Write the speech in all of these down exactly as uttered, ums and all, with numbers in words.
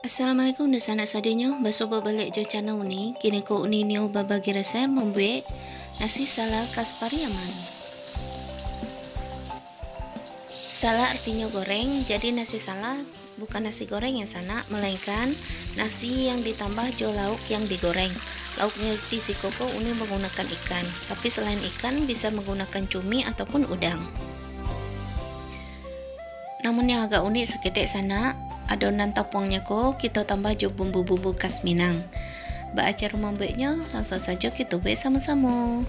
Assalamualaikum dunsanak sadonyo, basuo baliak jo channel Uni. Kini ko Uni nio babagi resep mambuek nasi salak khas Pariaman. Salak artinyo goreng, jadi nasi salak bukan nasi goreng yang sanak, melainkan nasi yang ditambah jo lauk yang digoreng. Lauknyo di siko ko Uni manggunakan ikan, tapi selain ikan bisa manggunakan cumi ataupun udang. Namun yang agak unik saketek sanak, adonan tapuangnyo ko kito tambah jo bumbu-bumbu khas Minang. Baa caro mambueknyo? Langsuang sajo kito buek samo-samo.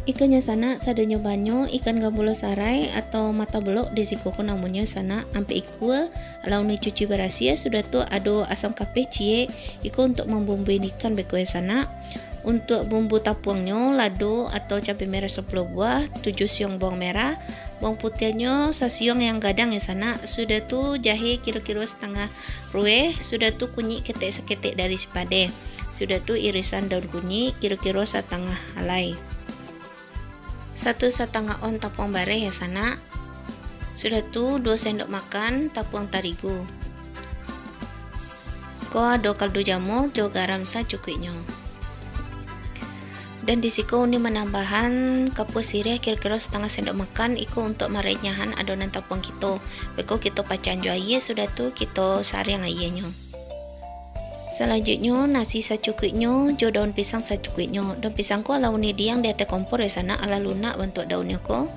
Ikannyo sanak sadonyo bahanyo ikan gambulo sarai atau mata belok di siko ko namonyo sanak, ampek ikua, lah Uni cuci barasiah, sudah tu ado asam kapeh ciek, iko untuk mambumbui ikan beko yo sanak. Untuak bumbu tapuangnyo, lado atau cabe merah sapuluah buah, tujuah siung bawang merah, bawang putiahnyo sasiung yang gadang yo sanak, sudah tu jahe kiro-kiro satangah rueh, sudah tu kunyik ketek saketek dari sipadeh, sudah tu irisan daun kunyik kiro-kiro satangah alai. Satu satangah on tapuang bareh yo sanak. Sudah tu duo sendok makan tapuang tarigu. Ko ado kaldu jamur jo garam sacukuiknyo. Dan di siko Uni manambahan kapua siriah kiro-kiro satangah sendok makan, iko untuak marenyahan adonan tapuang kito. Beko kito pacahan jo aia, sudah tu kito sariang aianyo. Salanjuiknyo, nasi sacukuiknyo jo daun pisang sacukuiknyo. Daun pisang ko alah Uni diang di ateh kompor yo sanak, alah lunak bantuak daunnyo ko.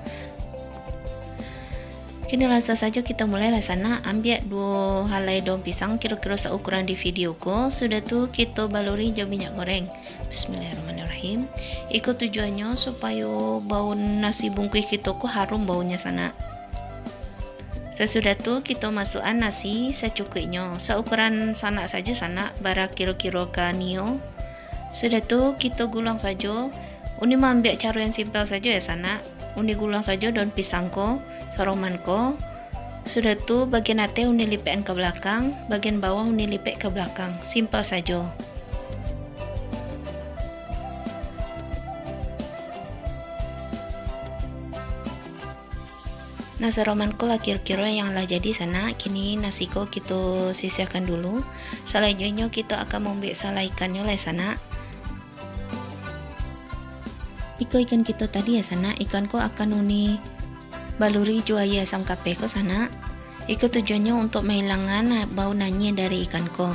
Kini langsuang sajo kito mulai lah sanak, ambiak duo halai daun pisang kiro-kiro saukuran di video ko, sudah tu kito baluri jo minyak goreng. Bismillahirrahmanirrahim. Iko tujuannyo supayo bau nasi bungkuih kito ko harum baunyo sanak. Sasudah tu, kito masuakan nasi sacukuiknyo. Saukuran sanak sajo sanak, bara kiro-kiro ka nio. Sudah tu, kito guluang sajo. Uni maambiak caro yang simpel sajo yo sanak. Uni guluang sajo daun pisang ko, saroman ko. Sudah tu, bagian ateh Uni lipekkan ka balakang, bagian bawah Uni lipek ka balakang. Simpel sajo. Nah, saroman ko lah kiro-kiro yang lah jadi sanak. Kini nasi ko kito sisihkan dulu. Salanjuiknyo kito akan mambuek salai ikannyo lai sanak. Iko ikan kito tadi yo sanak, ikan ko akan Uni baluri jo aia asam kapeh ko sanak. Iko tujuannyo untuak mailangkan bau nanyia dari ikan ko.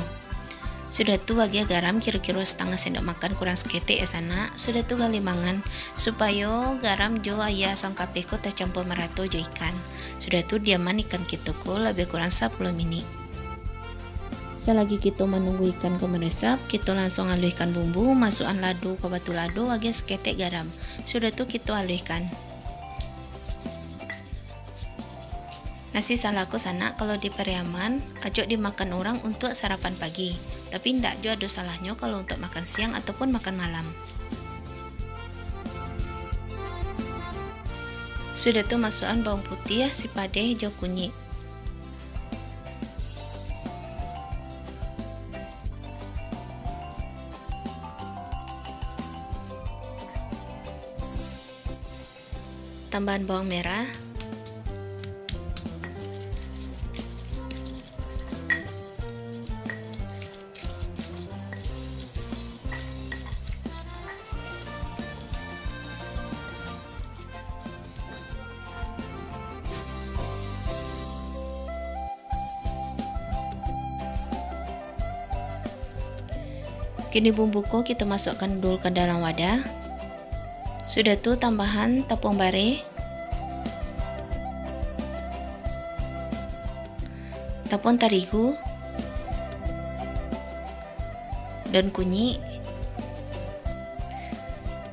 Sudah tu, bagian garam kiro-kiro satangah sendok makan kurang saketek yo sanak. Sudah tu, gali mangan, supayo garam jo aia asam kapeh ko tacampua marato jo ikan. Sudah tu, diaman ikan kito ko labiah kurang sapuluah minik. Salagi kito manunggu ikan ko maresap, kito langsuang aluihkan bumbu, masuakan lado ka batu lado, agiah saketek garam. Sudah tu, kito aluihkan. Nasi salak ko sanak, kalau di Pariaman, acok dimakan urang untuak sarapan pagi, tapi indak juo ado salahnyo kalau untuak makan siang ataupun makan malam. Sudah tu, masuakan bawang putiah, sipadeh, jo kunyik. Tambahan bawang merah. Kini bumbu ko kito masuakkan dulu ka dalam wadah. Sudah tu tambahan tapuang bareh, tapuang tarigu, daun kunyik.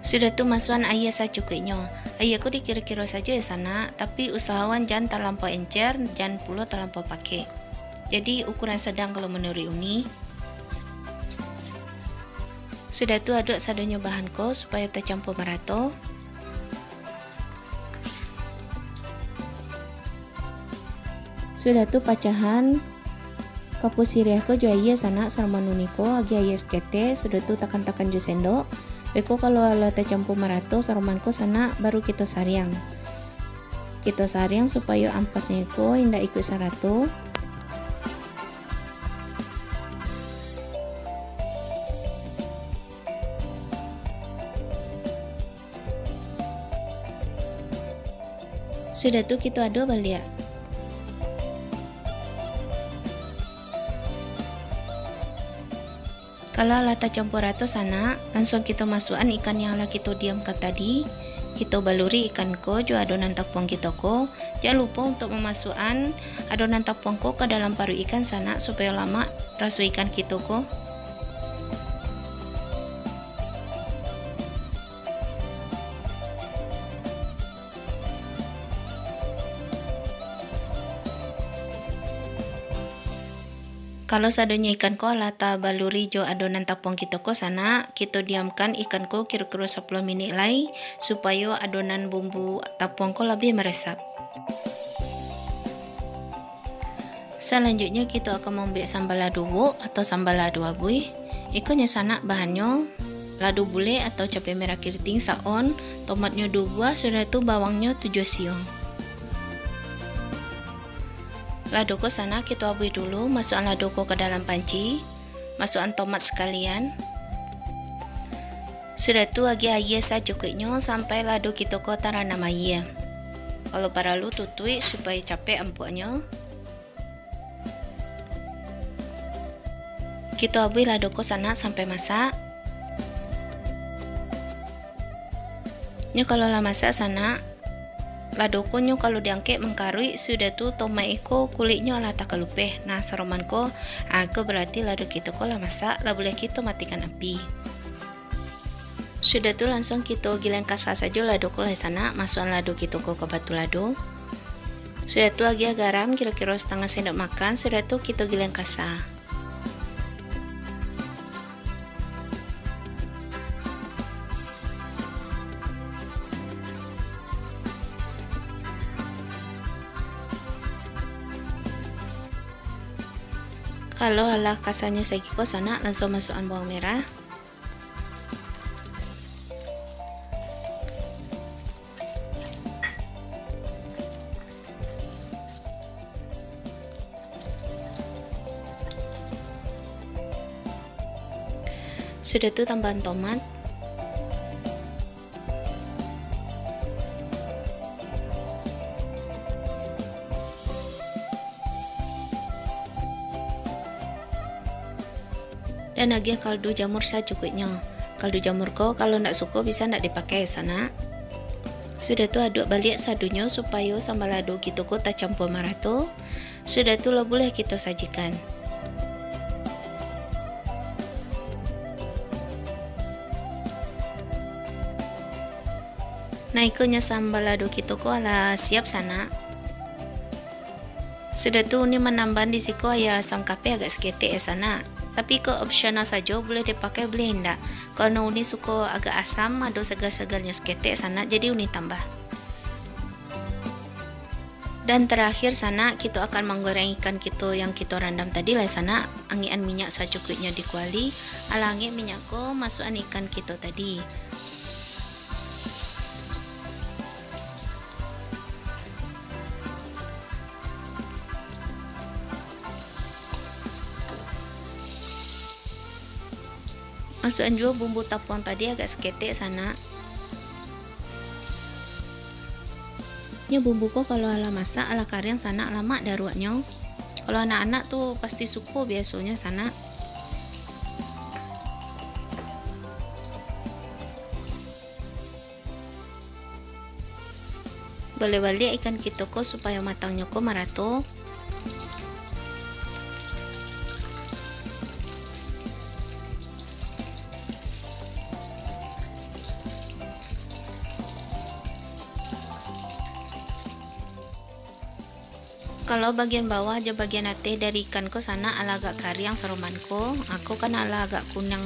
Sudah tu masuakan aia sacukuiknyo. Aia ko dikiro-kiro sajo yo sanak, tapi usahokan jan talampau encer, jan pulo talampau pakek. Jadi ukuran sadang kalau manuruik Uni. Sudah tu aduk sadonyo bahan ko supayo tacampua marato. Sudah tu pacahan kapua siriah ko jo aia sanak saroman Uni ko, agiah aia saketek, sudah tu takan-takan jo sendok. Beko kalau alah tacampua marato saroman ko sanak, baru kito sariang. Kito sariang supayo ampasnyo iko indak ikuik sarato. Sudah tu kito aduk baliak. Kalau alah tacampua rato sanak, lansuang kito masuakan ikan yang lah kito diamkan tadi. Kito baluri ikan ko jo adonan tapuang kito ko. Jan lupo untuak mamasuakan adonan tapuang ko ka dalam paruik ikan sanak, supayo lamak raso ikan kito ko. Kalau sadonyo ikan ko alah tabaluri jo adonan tapuang kito ko sanak, kito diamkan ikan ko kiro-kiro sapuluah minik lai, supayo adonan bumbu tapuang ko labiah maresap. Salanjuiknyo, kito akan mambuek sambal lado wok atau sambal lado abuih. Ikonyo sanak bahannyo, lado bulek atau cabe merah kiriting saon, tomatnyo duo buah, sudah tu bawangnyo tujuah siung. Lado ko sanak kito abuih dulu, masuakan lado ko ka dalam panci. Masuakan tomat sakalian. Sudah tu agiah aia sacukuiknyo sampai lado kito ko tarandam aia. Kalau paralu tutuik supayo capek ampuaknyo. Kito abuih lado ko sanak sampai masak. Nyo kalau lah masak sanak, lado ko nyo kalau diangkek mangkaruik, sudah tu tomat iko kuliknyo alah takalupeh. Nah, saroman ko, ah, ko barati lado kito ko lah masak, lah buliah kito matikan api. Sudah tu lansuang kito gileng kasa sajo lado ko lai sanak, masuakan lado kito ko ka batu lado. Sudah tu agiah garam kiro-kiro satangah sendok makan, sudah tu kito gileng kasa. Kalau alah kasanyo sagiko sanak, lansuang masuakan bawang merah. Sudah tu tambahan tomat. Dan agiah kaldu jamur sacukuiknyo. Kaldu jamur ko kalau ndak suko bisa ndak dipakai sanak. Sudah tu aduak baliak sadonyo supayo sambal lado kito ko tacampua marato. Sudah tu lah buliah kito sajikan. Nah, ikonyo sambal lado kito ko alah siap sanak. Sudah tu, uni manambahan di siko aia asam kapeh agak saketek ya sanak. Tapi ko opsional sajo, buliah dipakai, buliah indak. Kalau uni suko agak asam, ado sagar-sagarnyo saketek sanak, jadi uni tambah. Dan tarakhir sanak, kito akan manggoreng ikan kito yang kito randam tadi lah sanak. Angekan minyak sacukuiknyo di kuali. Alah angek minyak ko, masuakan ikan kito tadi. Masuakan juo bumbu tapuang tadi agak saketek sanak. Nyo bumbu ko kalau alah masak, alah kariang sanak, lamak daruaknyo. Kalau anak-anak tu pasti suko biasonyo sanak. Baliak-baliak ikan kito ko supayo matangnyo ko marato. Kalau bagian bawah jo bagian ateh dari ikan ko sanak alah agak kariang saroman ko, a, ko kan alah agak kunang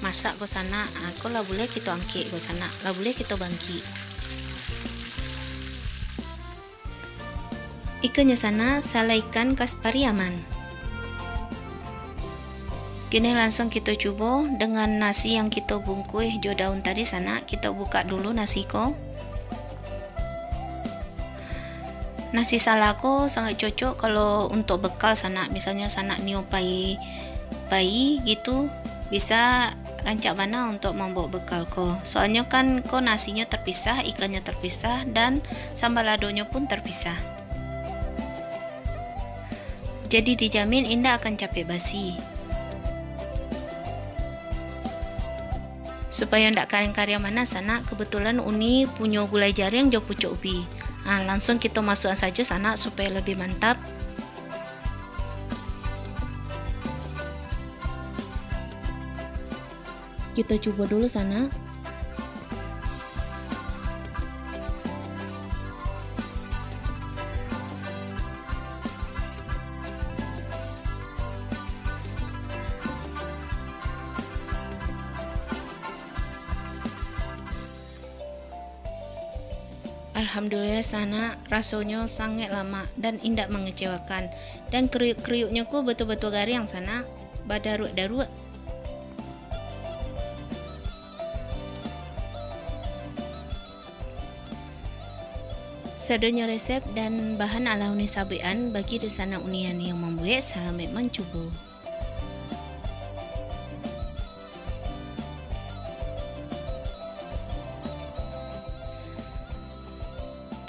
masak ko sanak, a, ko lah buliah kito angkek ko sanak, lah buliah kito bangkik. Ikannya sanak, salai ikan kas Pariaman. Kini langsuang kito cubo dengan nasi yang kito bungkuih jo daun tadi sanak, kito bukak dulu nasi ko. Nasi salai ko sangat cocok kalau untuk bekal sanak, misalnyo sanak nio pai, pai gitu, bisa Rancak bana untuak mambaok bekal ko, soalnyo kan ko nasinyo terpisah, ikannyo terpisah, dan sambaladonyo pun terpisah. Jadi dijamin indak akan capek basi. Supayo ndak kariang-kariang bana sanak, kebetulan Uni punyo gulai jariang jo pucuak ubi. Ah, langsung kito masuakan sajo sanak supayo lebih mantap. Kito cubo dulu sanak. Alhamdulillah sanak, rasonyo sangaik lamak dan indak mangecewakan. Dan kriuk-kriuknyo ko batua-batua gariang sanak, badaruak-daruak. Sadonyo resep dan bahan alah Uni sabuikan, bagi dunsanak Uni nan iyo mambuek, salamaik mancubo.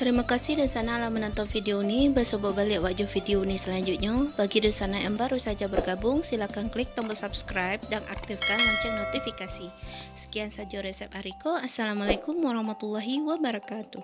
Tarimo kasih dunsanak lah manonton video Uni. Basuo baliak awak jo video Uni salanjuiknyo. Bagi dunsanak yang baru saja bergabung, silakan klik tombol subscribe dan aktifkan lonceng notifikasi. Sekian sajo resep ari ko. Assalamualaikum warahmatullahi wabarakatuh.